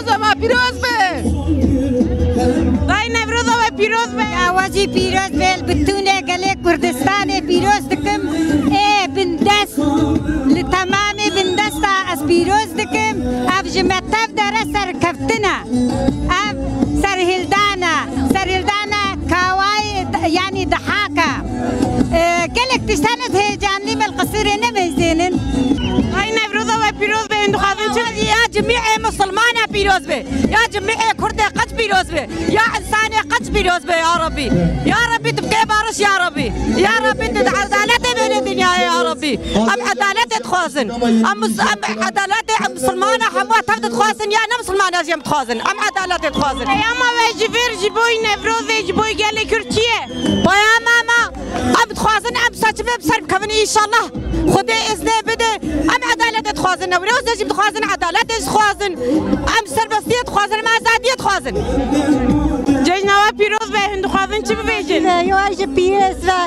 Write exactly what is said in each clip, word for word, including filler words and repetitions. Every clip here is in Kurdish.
Newroza we pîroz be. Dayê Newroza we pîroz be. Ya we jî pîroz be, li bütûnê gelê Kurdistanê pîroz dikim. Ê bindest, li temamê bindesta ez pîroz dikim. Ev ji me tev dere serkeftin e. Ev serhildan e. Serhildana kawayê, yanî dihaka. Ee, gelek tiştan ez heyecanlıyım, el qisirê nemeyzênin. Ay Newroza we pîroz be, hûn dixwazin çi? Ya cimîê Musulmana pîroz be. Ya cimîê Kurdê qet pîroz be. Ya insanê qet pîroz be ya Rabbî. Ya Rabbî tu bidê bariş ya Rabbî. Ya Rabbî tu edaletê bêne dinyayê ya Rabbî. Em edaletê dixwazin. Em mus-, em edaletê em Musulmana hemû tev dixwazin ya ne Musulmana jî em dixwazin. Em edaletê dixwazin. Peyama we ji vir ji bo Newrozê ji bo gelê Kurd çi ye? Peyama me, em dixwazin em seçime bi ser bikevin înşallah. Xwedê iznê bide. Em edaletê dixwazin. Newrozê jî dixwazin, edaletê jî dixwazin. Em serbestiyê dixwazin, em azadiyê dixwazin. Cejna we pîroz be, hûn dixwazin çi bibêjin? Yo, ez ji pîrêz ve.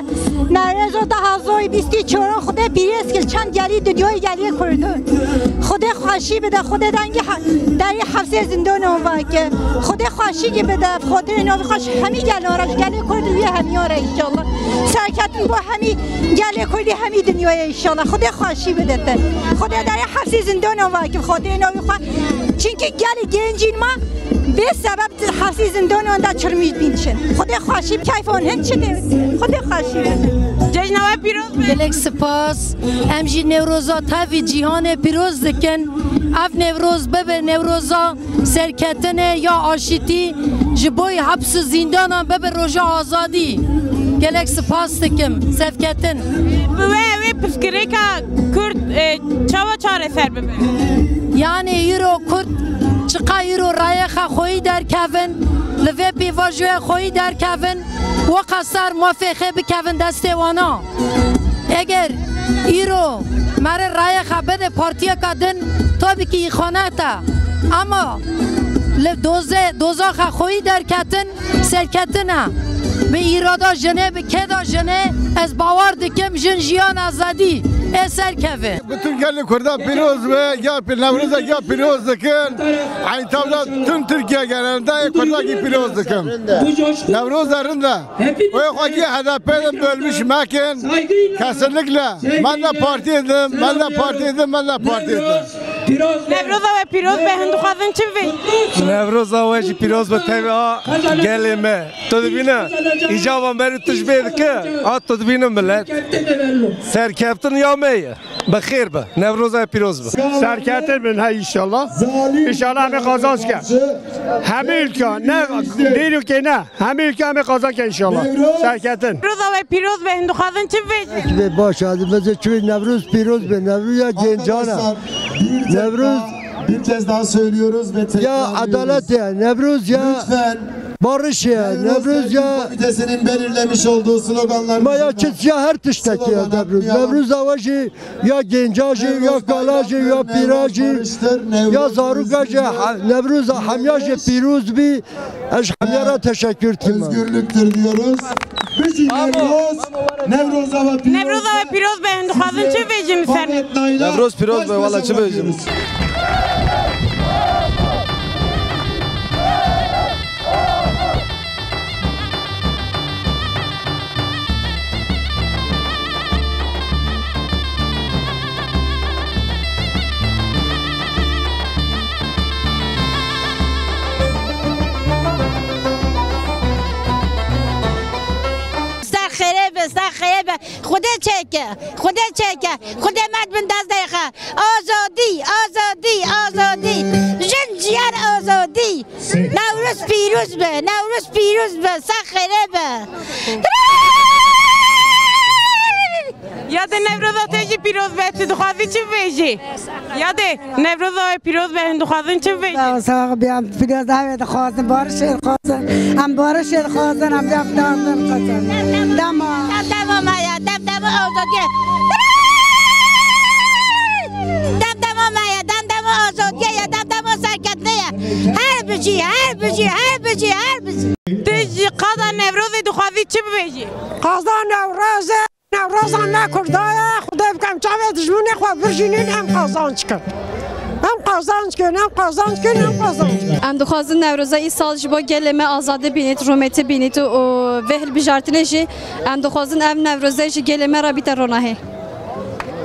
Newroza te hazoyî bîstî çor, Xwedê pîrêz kir çend gelî dinyayê gelî Kurd. Xwedê xweşî bide, Xwedê dengê he-, derî hefsê zindonan vake. Xwedê xweşîkî bide, Xwedê navê xweş hemî gelin re, gelê Kurd wî hemî re înşallah. Serketin bo hemî gelê Kurdî hemî dinyayê înşallah. Xwedê xweşî bide te. Xwedê derî hefsê zindonan vake, Xwedê navê xwe. Çimkî gelê gencîn ma bê sebeb Hesî zindonan da çirmîş bîn çin. Xwedê xweşî keyfon hin çi dê. Xwedê xweşî. Cejna we pîroz be. Gelek spas. Em jî Newroza tevî cîhanê pîroz dikin. Ev Newroz bibe Newroza serketinê ya aşîtî, ji bo heps û zîndanan bibe roja azadî. Gelek spas dikim. Serketin. Bi we wê pirsgirêka Kurd, e, çawa çareser bibe? Yanî îro Kurd çiqa îro rayê xwe xweyî derkevin, li vê pêvajoyê xweyî derkevin, weqasar mafê xê bikevin destê wana. Eger îro mere rayê xwe bide partiyeka din, tabî ki îxanet e. Ama li doze-, dozaxa xweyî derketin, serketin e. Bi îrada jinê, bi kêda jinê, ez bawer dikim jin jiyan azadî ê serkeve. Bütün gelê Kurda pîroz be, ya pî-, Newroza ya pîroz dikin. Eynî tam da tüm Türkiye genelinde Kurda ki pîroz dikin. Newroza rind e. Oy xwe ki H D P de bölmüş mekin. Kesinlikle. Ben de partiydim, ben de partiydim, ben de partiydim. Newroza we pîroz be, hûn dixwazin çi bibêjin? Newroza we jî pîroz be, tevî a gelê me. Tu dibîne, îcaba me tu ji bê dike, a tu dibîne millet. Serkeftin ya me ye. Bi xêr be. Newroza pîroz be. Serketin bin he înşallah. Înşallah em ê qazanç ke. Hemî ülke, ne dîrokê ne. Hemî ülke em ê qazanç ke înşallah. Serketin. Newroza we pîroz be, hûn dixwazin çi bibêjin? Baş, ez çi Newroz pîroz be. Newroz ya gencan e. Newroz Bir kez daha söylüyoruz ve ya tekrarlıyoruz. Adalet ya, Newroz ya barış ya, Newroz ya komitesinin belirlemiş olduğu sloganlar ma ya çit ya her tiştek ya Newroz. Newroz a we jî ya genca jî, ya kala jî, ya pîra jî, ya zaroka jî, ha, Newroz a hemya jî pîroz bî. Ez hemya re teşekkür dikim. Özgürlüktür diyoruz. Bizi Newroz, Newroza we pîroz. Newroza we pîroz be, hûn dixwazin çi bêjin li ser? Newroz pîroz be, wala çi bêjim. Ser xêrê be, ser xêrê be. Xwedê çêke, Xwedê çêke. Xwedê me bin dest deyxe. Azadî, azadî, azadî. Jin, jiyan, azadî. Newroz pîroz be, Newroz pîroz be, ser xêrê be. Yadê Newroza te jî pîroz be, tu dixwazî çi bibêjî? Yadê Newroza we pîroz be, hûn dixwazin çi bibêjin? Sax, sax, em pîroz ew ê dixwazin, barişê dixwazin. Em barişê dixwazin, em vê fidan dixwazin. Dema. Dem dema me ye, dem dema azadiyê. Dem dema me ye, dem dema azadiyê ye, dem dema serketinê ye. Her bijî, her bijî, her bijî, her bijî. Tu ji qada Newrozê dixwazî çi bibêjî? Qada Newrozê, Newroza me Kurda ye, Xwedê bike em çavê dijminê xwe birjînin, em qazanc kin. Em qazanc kin, em qazanc kin, em qazanc kin. Em dixwazin Newroza îsal ji bo gelê me azadî bînît, rûmetî bînît û vê hilbijartinê jî em dixwazin ev Newroze ji gelê me re bîte ronahî.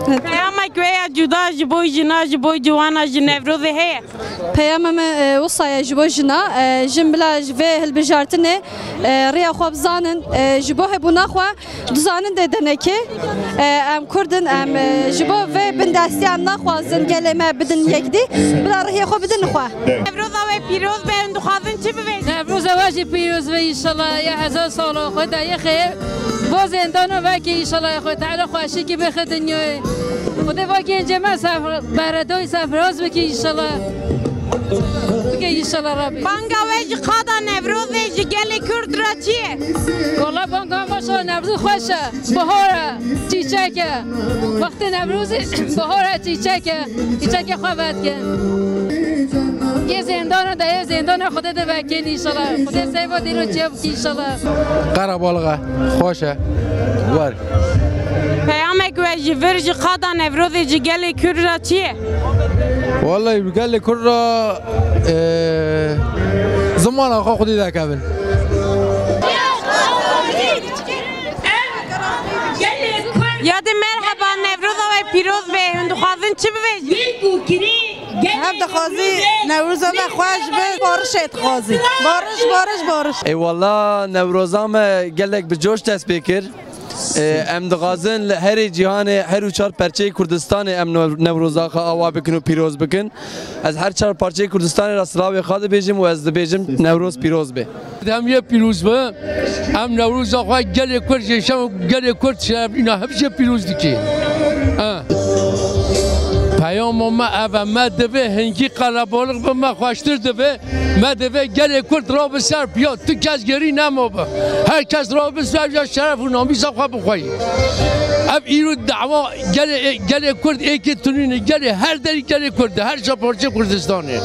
Peyamek we ya cuda ji bo jina, ji bo ciwana ji Newrozê heye? Peyama me, e, wisa ye ji bo jina. E, jin bila ji vê hilbijartinê, e, riya xwe bizanin, e, ji bo hebûna xwe dizanin dê denekê. E, em Kurd in, em, e, ji bo vê bindestî em naxwazin gelê me bidin yekdî, bila rihê xwe bidin xwe. Newroza we pîroz be, em dixwazin çi bivêjin? Newroza we jî pîroz be înşallah, ya hezar sala xwe dayê xêr. Bo zêndana vekê înşallah, Xwedê Teala xweşikî bixê dinyayê. Xwedê vekê encê me sef-, beredoy sefraz bike înşallah. Bike înşallah Rabbi. Banga we ji qada Newrozê ji gelê Kurd re çi ye? Wala banga maşallah Newroz xweş e. Bihar e, çîçek e. Wextê Newrozê bihar e, çîçek e. Çîçekê xwe vedike. Yê zêndana de, yê zêndana Xwedê de vekên înşallah. Xwedê seyva dîro çê bike înşallah. Qerebalix e, xweş e. Wer. Peyamek we ji vir ji qada Newrozê ji gelê Kurd re çi ye? Wallahî bi gelê Kurd re, e, zimana xwe Xwedê dekevin. Ya de merheba, Newroza we pîroz be, hûn dixwazin çi bivêjin? Em dixwazî Newroza me xweş be, barişê dixwazî. Bariş, bariş, bariş. Ê wala Newroza me gelek bi coş dest pê kir. Ê, em dixwazin li herê cîhanê, her û çar perçeyê Kurdistanê em New-, Newroza xwe awa bikin û pîroz bikin. Ez her çar parçeyê Kurdistanê re silavê xwe dibêjim û ez dibêjim Newroz pîroz be. Em yê pîroz be, em Newroza xwe gelê Kurd jêşem û gelê Kurd şerefîna hev jê pîroz dike. Ha. Peyama me ev e, me divê hingî qerebalix be, me xweştir divê, me divê gelê Kurd rabe ser piya, tu kes gerî nemabe. Her kes rabe ser ya şeref û namîsa xwe bixweyî. Ev îro dawa gelê, gelê Kurd êkê tunîne, gelê her derî gelê Kurd, her çar parçeyê Kurdistanê.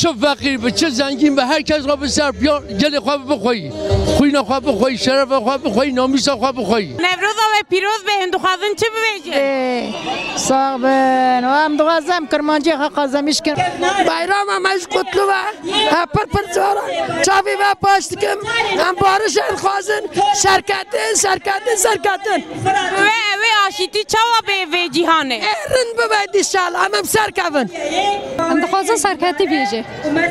Çi feqîr be, çi zengîn be, her kes rabe ser piya, gelê xwe bixweyî. Xwîna xwe bixweyî, şerefa xwe bixweyî, namîsa xwe bixweyî. Newroza we pîroz be, hûn dixwazin çi bivêjin? Ê, sax bin. Em dixwazin em kirmancî xwe qazemîş kin. Beyrama me ji qutlu be. He pir pir zor e. Çavî ve paş dikim. Em barişê dixwazin. Serketin, serketin, serketin. Wê, wê aşîtî çawa bê vê cîhanê? Ê rind bibe dîşal. Em em serkevin. Em dixwazin serketî bêje. Wê,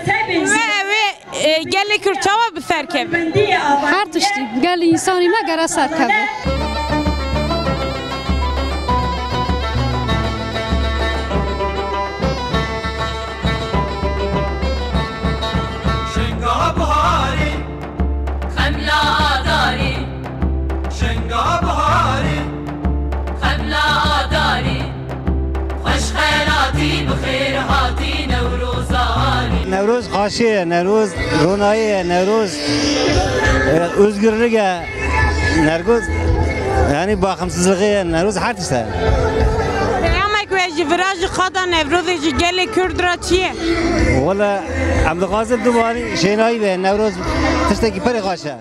wê E, gelê Kurd çawa bi ser keve? Her tiştî. Gelê însanî me gere ser keve. Şenga biharî, xemla adarî. Şenga biharî, xemla adarî. Xweş xelatî, bi xêr hatî Newroza alî. Newroz xaşê ye, Newroz ronayê ye, Newroz, e, özgürlük e, Newroz, yanî baxımsızlığı ye, Newroz her tişt e. Peyamek we ji vira ji qada Newrozê ji gelê Kurd re çi ye? Wele em dixwazin du warî şênayî be, Newroz tiştekî perê xweş e.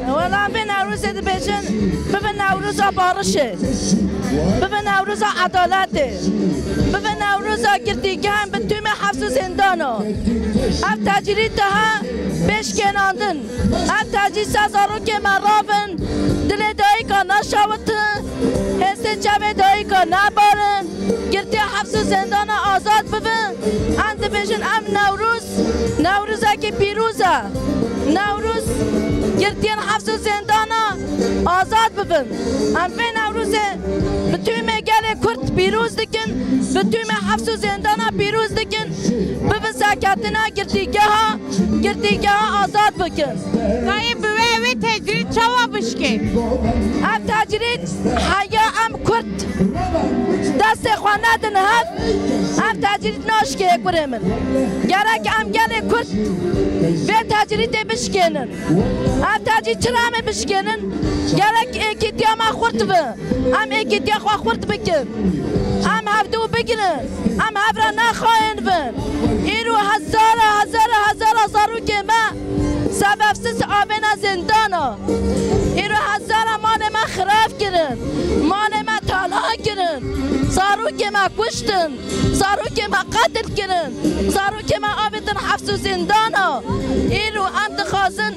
Wela vê Newrozê dibêjin, bibe Newroza barişê, bibe Newroza edaletê, bibe Newroza girtîgehan bi tûmê hefs û zêndana. Ev tecrîd daha bê şikênandin. Ev tecrîd ser zarokê me ravin, dilê dayika neşewiti, hêstê çavê dayika nebarin, girtiya hefs û zêndana azad bibe. Em dibêjin ev Newroz Newrozekî pîroz e. Newroz girtiyên hefs û zêndana azad bibin. Em vê Newrozê bi tûmê gelê Kurd pîroz dikin, bi tûmê hefs û zêndana pîroz dikin, bibe serketina girtîgeha, girtîgeha azad bikin. Dayê bi wê, wê tecrîd çawa bişkê? Ev tecrîd heya em Kurd destê xwe nedin hev, ev tecrîd naşkê kurê min. Gerek em gelê Kurd vê tecrîdê bişkênin. Ev tecrîd çira em ê bişkênin? Gerek êkîtiya me xurt be. Em êkîtiya xwe xurt bikin. Em hevdû bigrin. Em hev re nexayîn bin. Îro hezara, hezara, hezara zarokê me sebebsiz avêne zêndana. Îro hezara malê me xirab kirin. Malê me Talan kirin, zarokê me kuştin, zarokê me qetil kirin, zarokê me avêtin heps û zindana. Îro em dixwazin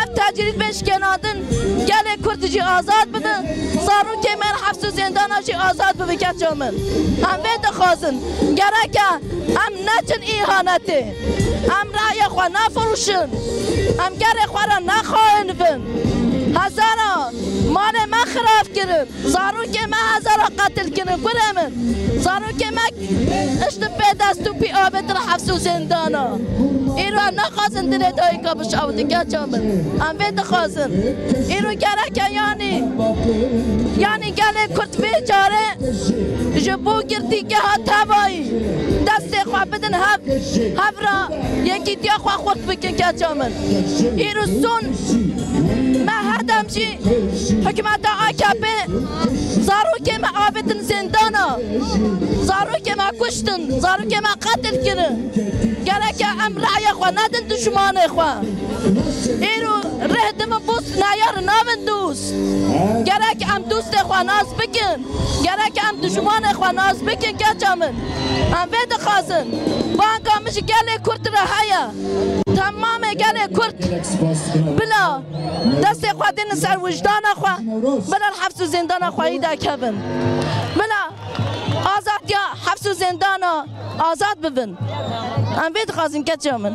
ev tecrîd bê şikênandin gelê Kurd jî azad bibe, zarokê me heps û zindana jî azad bibe keça min. Em vê dixwazin. Gereke em neçin îhanetê. Em raya xwe nefirûşin. Em gelê xwe re nexainivin. Hezara malê me xirab kirin. Zarokê me hezara qetil kirin, kurê min. Zarokê me işte pê dest û pî avêtin heps û zindana. Îro em naxwazin dilê dayika bişewite, keça min. Em vê dixwazin. Îro gereke yanî, yanî gelê Kurd vê carê ji bo girtîgeha tevayî destê xwe bidin hev, hev re yekîtiya xwe xurt bikin, keça min. Îro son me hedem jî hikûmeta A K P zarokê me avêtin zindana. Zarokê me kuştin, zarokê me qetil kirin. Gereke em raya xwe nedin duşmanê xwe. Îro rêh di min bûst neyar navin dûst. Gerek em dûstê xwe nas bikin. Gerek em duşmanê xwe nas bikin, keça min. Em vê dixwazin. Banga min ji gelê Kurd re heye. Temamê gelê Kurd bila destê xwe dînin ser wijdana xwe, bila li heps û zindana xweyî derkevin. Bila azadiya heps û zindana azad bibin. Em vê dixwazin, keça min.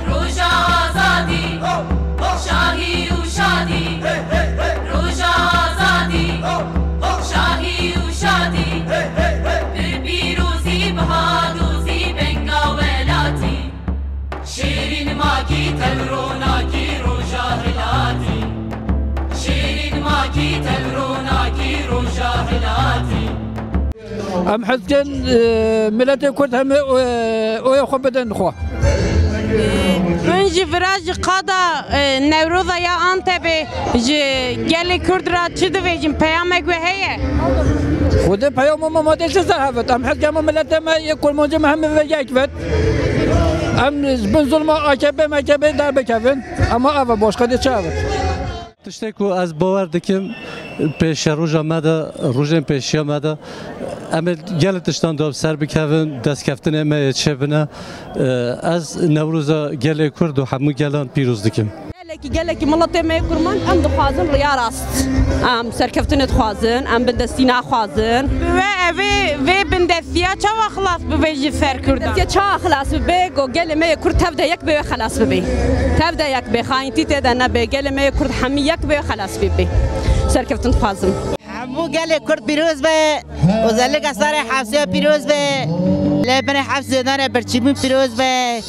Roja azadî, şahî û şadî. Roja azadî, şahî û şadî. Bi pîrozî, bi hadozî, benga welatî. Şêrîn makî tev ronakî roja hilatî. Şêrîn makî tev ronakî roja hilatî. Em hez dikin, e, miletê Kurd hemî, e, oya xwe bidin xwe. Hûn ji vira ji qada, e, Newroza ya Antepê ji gelê Kurd re çi dibêjin? Peyamek we heye? Xwedê peyama me madê çi ser hevet. Em hez dikin hemî miletê me yê Kurmancî me hemî ve yek vet. Em ji bin zulma A K P M K P derbikevin. Ama ev e, başka de çi ev e? Tiştê ku ez bawer dikim, pêşeroja me de, rojên pêşiya me de, em ê gelek tiştan de ser bikevin, destkeftinê me yê çêbine. Ez Newroza gelê Kurd û hemû gelan pîroz dikim. Gelekî, gelekî miletê me yê Kurman, em dixwazin riya rast. Em serkeftinê dixwazin, em bindestî naxwazin. Bi we evê vê bindestiya çawa xilas bibe ji ser Kurdan? Bindestiya çawa xilas bibe? Go gelê me yê Kurd tev de yek be, wê xelas bibe. Tev de yek be, xayîntî tê de nebe. Gelê me yê Kurd hemî yek be, wê xelas bibe. Serkeftin dixwazim. Hemû gelê Kurd pîroz be. Özellikle sarê hepsiya pîroz be. Lê binê hepsê dane birçîbûn pîroz be.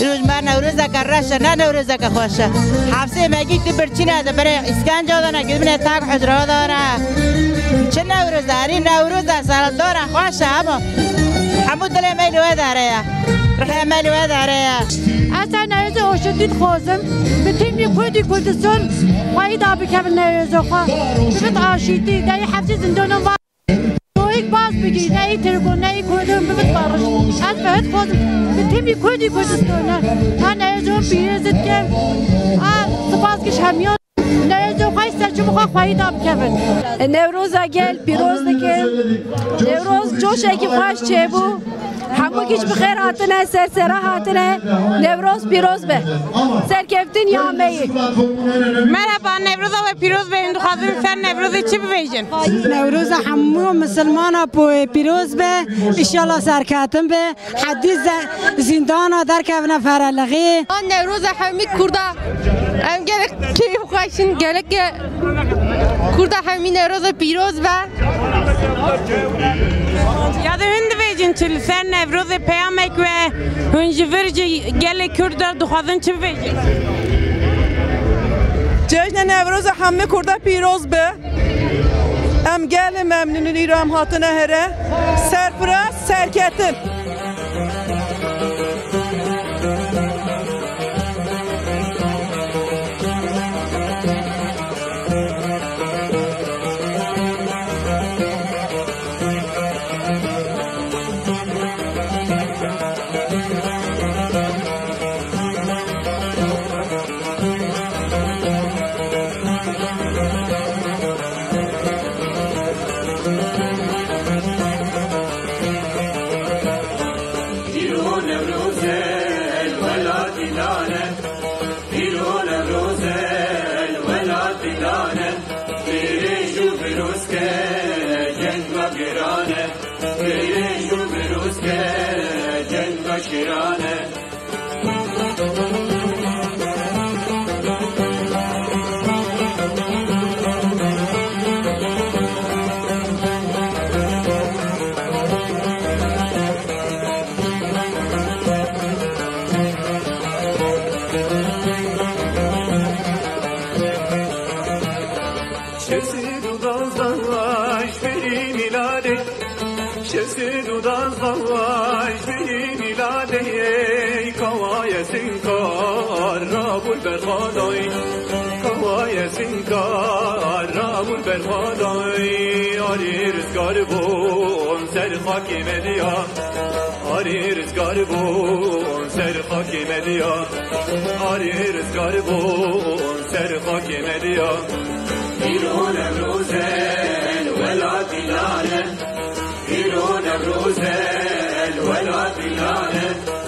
Îro ji me Newrozeke reş e, ne Newrozeke xweş e. Hepsê me gî tu birçî ne, di binê îskenca de ne, di binê tak hicra de ne. Çi Newroz e? Erî Newroz e, serdar e, xweş e, hema. Hemû dilê me li we de heye. Rihê me li we de heye. Ez ser Newrozê aşîtî dixwazim. Bi tîmî Kurdî Kurdistan xweyî da bikevin Newrozê xwe. Bibit aşîtî, deyî hepsî zindanan va. Doyik baz bigî, neyî Tirk û neyî Kurd in bibit barış. Ez bi hit xwazim bi tîmî Kurdî Kurdistan e. Ha Newrozê pîroz dikim. Ha spas giş hemiyan. Newrozê xwe ser çi bixwe xweyî da bikevin. Newroza gel pîroz dikim. Newroz coşekî xweş çêbû. Hemû giş bi xêr hatine, ser sera hatine. Newroz pîroz be. Serkeftin ya me yî. Merhaba, Newroza we pîroz be. Hûn dixwazin ser Newrozê çi bibêjin? Newroza hemû misilmana po-, pîroz be. Înşallah serketin be. Hedî ze-, zîndana derkevine ferelixî. An Newroza hemî Kurda. Em gelek keyf xweşin, gelek Kurda hemî Newroza pîroz be. Ya da hûn dibêjin çi li ser Newrozê peyamek we, hûn ji vir ji gelê Kurd re dixwazin çi bibêjin? Cejnê Newroza hemî Kurda pîroz be. Em gelê memnûn in îro em hatine here. Serfiraz, serketin. Şirane. Şeş sed û duwazdeh ji berî mîladê. Şeş sed û duwazdeh ji berî mîladê. Kawaye Sinkar rabû li ber xwe dayî. Kawaye Sinkar rabû li ber xwe dayî. Arê rizgar bûn ser xakê me diya. Arê rizgar bûn ser xakê me diya. Arê rizgar bûn ser xakê me diya. Îro Newroz e, welatî nane. Îro Newroz e, welatî nane.